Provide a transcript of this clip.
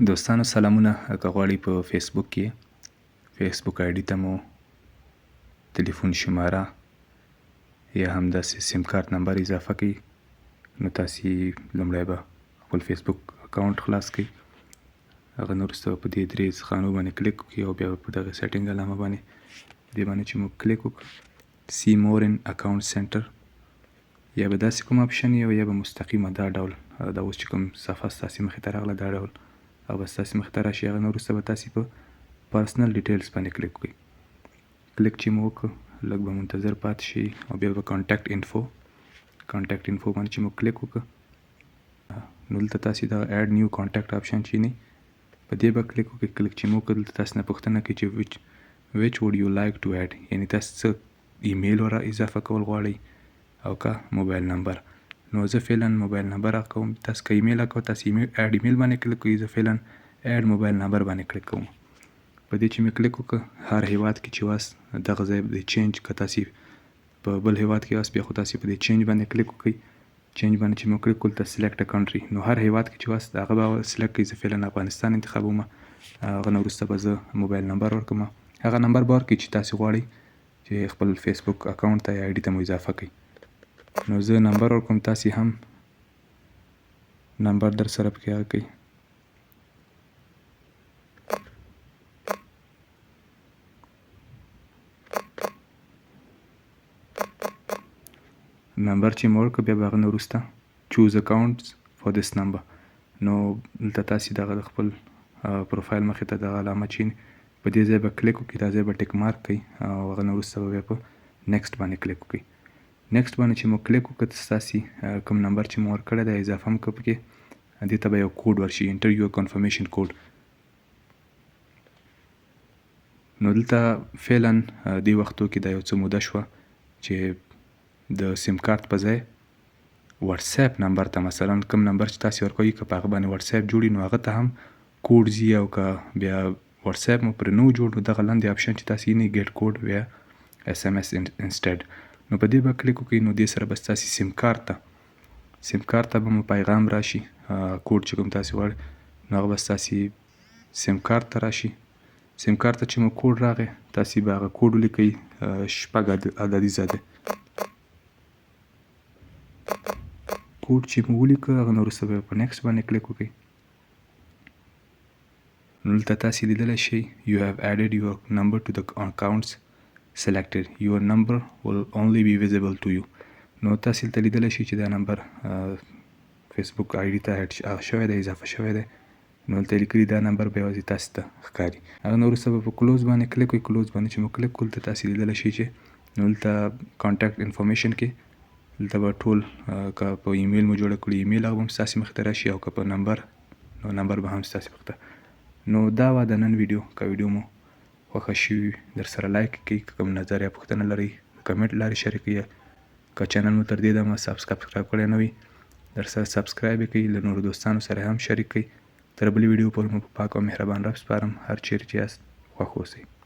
دوستانو سلامونه، که غواړئ په فیسبوک کې فیسبوک آی ډي ته مو تلیفون شماره یا هم داسې سیم کارت نمبر اضافه کړئ، نو تاسې لومړی به خپل فیسبوک اکاونټ خلاص کړئ. هغه نه وروسته به په دې درې خانو باندې کلیک وکړئ او بیا به په دغه setting علامه باندې، دې باندې چې مو کلیک وکړ، see more in account center، یا به داسې کوم option او یا به مستقیمه دا ډول، دا اوس چې کوم صفحه ستاسې مخې ته راغله، دا ډول هغه به ستاسې مخې ته راشي. هغه نه وروسته به تاسې په personal details باندې کلیک وکړئ. کلیک چې مو وکړ، لږ به منتظر پاتې شئ او بیا به contact info باندې چې مو کلیک وکړ، نو دلته تاسې دغه add new contact option چې نه، په دې به کلیک وکړئ. کلیک چې مو وکړ، دلته تاسې نه پوښتنه کوي چې which would you like to add، یعنی تاسې څه ایمیل ور اضافه کول غواړئ او که موبایل نمبر. نو زه فعلا موبایل نمبر کوم. تاسو که ایمیل کوئ، تاسو email add email باندې کلیک کوئ. زه فعلا add mobile number باندې کلیک کوم. په دې چې مې کلیک وکړ، هر هیواد کې چې واست، دغه ځای د change، که تاسو په بل هیواد کې واست، بیا خو تاسو په دې change باندې کلیک وکړئ. change باندې چې مو کلیک وکړ، ته select country، نو هر هیواد کې چې واست، هغه به select کړئ. زه فعلا افغانستان انتخابوم. هغه نه وروسته به زه موبایل نمبر ورکړم. هغه نمبر به ورکړئ چې تاسو غواړئ چې خپل فیسبوک اکاونټ ته یا آی ډي ته مو اضافه کړئ. نو زه نمبر ورکوم، تاسو هم نمبر در سره پکې هغه کوئ. نمبر چې مو ورکړ، بیا به هغه نه وروسته choose accounts for this number. نو دلته تاسې دغه د خپل پروفایل مخې ته دغه علامه چې په دې ځای به کلیک وکړئ، دا ځای به tick mark کړئ او هغه نه وروسته به بیا په next باندې کلیک وکړئ. next باندې چې مو کلیک وکړ، ستاسې کوم نمبر چې مو ورکړی دی، اضافه هم کړ پکې، دې ته به یو کوډ ورشي، enter your confirmation code. نو دلته فعلا دې وختو کې دا یو څه موده شوه چې د سیم کارت په ځای واتساپ نمبر ته، مثلا کوم نمبر چې تاسو ورکوئ، که په هغه باندې واتساپ جوړي، نو هغه ته هم کوډ ځي، او که بیا واتساپ مو پرې نو جوړ، نو دغه لاندې option چې تاسو یې get code via SMS instead، نو په دې به کلیک وکړئ. نو دې سره به ستاسو سیم کارت ته به مو پیغام راشي. کوډ چې کوم تاسو غواړئ، نو هغه به ستاسو سیم کارت ته راشي. سیم کارت ته چې مو کوډ راغی، تاسو به هغه کوډ ولیکئ. شپږ عددیزه دی. کوډ چې مو ولیکه، هغه نه وروسته به په next باندې کلیک وکړئ. نو دلته تاسې لیدلی شئ، you have added your number to the accounts selected، your number will only be visible to you. نو تاسې دلته لیدلی شئ چې دا نمبر فیسبوک آی ډي ته add شوی دی، اضافه شوی دی. نو دلته لیکلي دا نمبر به یوازې تاسې ته ښکاري. هغه نه وروسته به په close باندې کلیک وکړئ. close باندې چې مو کلیک وکړ، دلته تاسې لیدلی شئ چې نو دلته contact information کې دلته به ټول، که په ایمیل مو جوړه کړي ایمیل، هغه به هم ستاسې مخې ته راشي، او که په نمبر، نو نمبر به هم ستاسې مخې ته. نو دا وه د نن ویډیو. که ویډیو مو خوښه شوي، در سره like کړئ. که کوم نظر یا پوښتنه لرئ، کمنټ لارې شریک کړئ. که چینل مو تر دې دمه subscribe کړی نه وي، در سره subscribe یې کړئ، له نورو دوستانو سره هم شریک کړئ. تر بلې ویډیو پورې مو په پاک او مهربان رب سپارم. هر چیرې چې یاست، خوښ اوسئ.